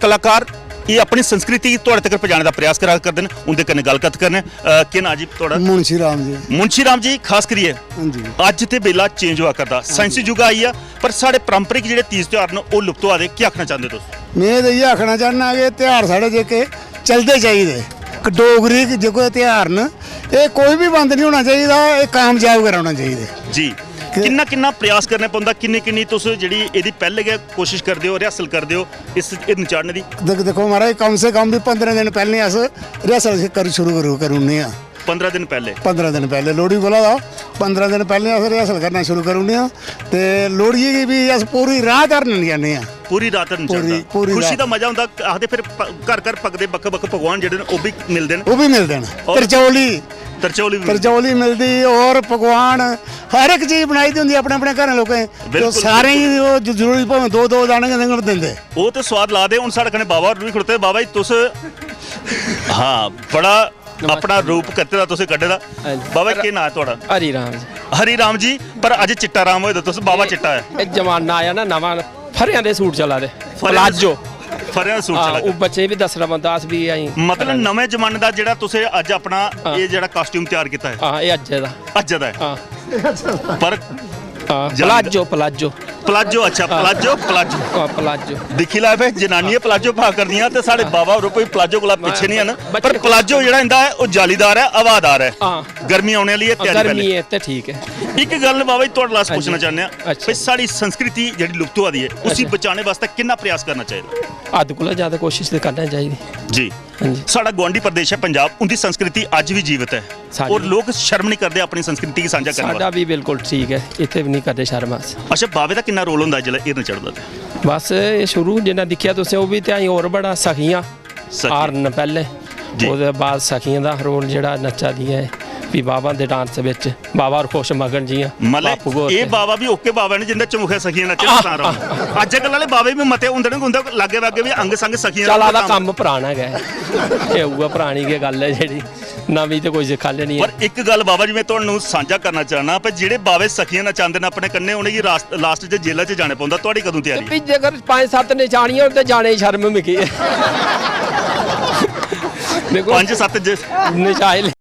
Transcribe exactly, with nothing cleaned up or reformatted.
कलाकार एह् अपनी संस्कृति गी थुआढ़े तगर पजाने दा प्रयास करा करदे न, उं'दे कन्नै गल्ल कत्थ करने। अ, केह् नांऽ जी थुआढ़ा? मुंशी राम जी। मुंशी राम जी, खास करियै हां जी। अज्ज ते बेल्ला चेंज होआ करदा, साइंसी युग आई गेआ, पर साढ़े पारंपरिक जेह्ड़े तीज त्यौहार न, ओह् लुप्त होआ दे। केह् आखना चांह्दे तुस? में ते इ'यै आखना चाह्न्नां कि त्यहार साढ़े जेह्के चलदे चाहिदे। डोगरी दे जेह्के त्यहार न, एह् कोई बी बंद निं होना चाहिदा, एह् कामयाब गै रौह्ना चाहिदे। जी। कि किन्ना किन्ना प्रयास करना पौंदा, किन्नी किन्नी तुस जेह्ड़ी एह्दी पैह्ले गै कोशिश करदे ओ, रिहर्सल करदे ओ इस हिरन चाढ़ने दी? दिक्ख-, दिक्खो महाराज, कम से कम बी पंदरां दिन पैह्लें अस रिहर्सल करी, शुरू करी, करी ओड़ने आं। पंदरां दिन पैह्ले? पंदरां दिन पैह्ले, लोह्ड़ी कोला दा पंदरां दिन पैह्लें अस रिहर्सल करना शुरू करी ओड़ने आं। ते लोह्ड़ियै गी बी अस पूरी रात हरण जन्ने आं। पूरी रात हरण पूरी, चढ़दा। पूरी खुशी रात। दा मजा होंदा। आखदे फिर प-, घर घर पकदे बक्ख बक्ख पकवान जेह्ड़े न, ओह् बी मिलदे न। ओह् बी मिलदे न। और तरचौली, तरचौली बी मिलदी। तरचौली मिलदी और पकवान, हर इक चीज बनाई दी होंदी अपने अपने घरें लोकें। ते बिल्कुल, सारें गी बिल्कुल। ओह् ज-, जरूरी भामें दो दो दाने गै देङन, दिंदे। ओह् ते सोआद ला दे। हून साढ़े कन्नै बाबा होर बी खड़ोते। बाबा जी, तुस, हां, बड़ा नमस्कार। अपना रूप कत्ते दा तुसें कड्ढे दा। हां जी। बाबा जी, केह् नांऽ ऐ थुआढ़ा? हरी राम जी। हरी राम जी, पर अज्ज चिट्टा राम होए दे तुस, बाबा चिट्टा ऐ। एह् जमाना आया ना नमां, फरेआं दे सूट चला दे, फरेआं दे प्लाजो। फरेआं दे सूट हां, चला दे। ओह् बच्चें गी बी दस्सना पौंदा, अस बी आई मतलब नमें जमाने दा जेह्ड़ा तुसें अज्ज अपना हां। एह् जेह्ड़ा कास्ट्यूम त्यार कीता ऐ। हां, एह् अज्जै दा। अज्जै दा ऐ। हां। पर हां, जान प्लाजो, प्लाजो। प्लाजो, अच्छा, हां। Palazzo, palazzo. हां, प्लाजो। दिक्खी लै भाई, जनानियां प्लाजो पा करदियां ते साढ़े हां। बाबा होर कोई प्लाजो कोला पिच्छे निं हैन। बच्चे पर प्लाजो जेह्ड़ा इंदा ऐ, ओह् जालीदार ऐ, हवादार ऐ। हां। गर्मी औने आह्ली ऐ, हां, त्यारी गर्मी पैह्लें। ऐ ते ठीक ऐ। इक गल्ल बाबा जी, थुआढ़े कोला अस हां जी। पुच्छना चाह्न्ने आं अच्छा। भाई, साढ़ी संस्कृति जेह्ड़ी लुप्त होआ दी ऐ, उसी अच्छा। बचाने बास्तै किन्ना प्रयास करना चाहिदा? हद्द कोला ज्यादा कोशिश ते करना चाहिदी। जी। हां जी। साढ़ा गुआंढी प्रदेश ऐ पंजाब, उं'दी संस्कृति अज्ज बी जीवत ऐ। साढ़ी और लोक शर्म निं करदे अपनी संस्कृति गी सांझा करने साढ़ा बास्तै। बी बिल्कुल ठीक ऐ, इत्थै बी निं करदे शर्म अस। अच्छा, बाबे दा किन्ना रोल होंदा जिसलै हिरन चढ़दा ते? बस एह् शुरू जिन्ना दिक्खेआ तुसें, ओह् बी ते अजें होर बड़ा सखियां, सखियां। हरन पैह्लें, जी। ओह्दे बाद सखियें दा रोल जेह्ड़ा नच्चा दियां ऐ, फ्ही बाबा हुंदे डांस बिच, बाबा होर खुश मगन जि'यां मतलब बापू होर एह् ते बाबा बी ओके बाबा न जिंदे चमुखै सखियां नच्चन तां रौह्न। अज्जकल आह्ले बाबे बी मते होंदे न, उं'दे लाग्गे बागे बी अंग संग सखियां चला दा रौह्न। कम्म पराना गै ऐ। एह् उ'ऐ परानी गै गल्ल ऐ जेह्ड़ी। नमीं ते कोई सिक्खा ले निं ऐ। पर इक गल्ल बाबा जी, में तुहानू सांझा करना चाह्न्नां, पर जेह्ड़े बावे सखियां नचांदे न अपने कन्नै, उ'नेंगी रास-, लास्ट च जेला च जाने पौंदा। तुहाड़ी कदूं ते त्यारी? फ्ही जेकर पंज सत्त नचानियां होन ते जाने दी शर्म मिगी। दिक्खो, पंज सत्त जे- नचाई ले।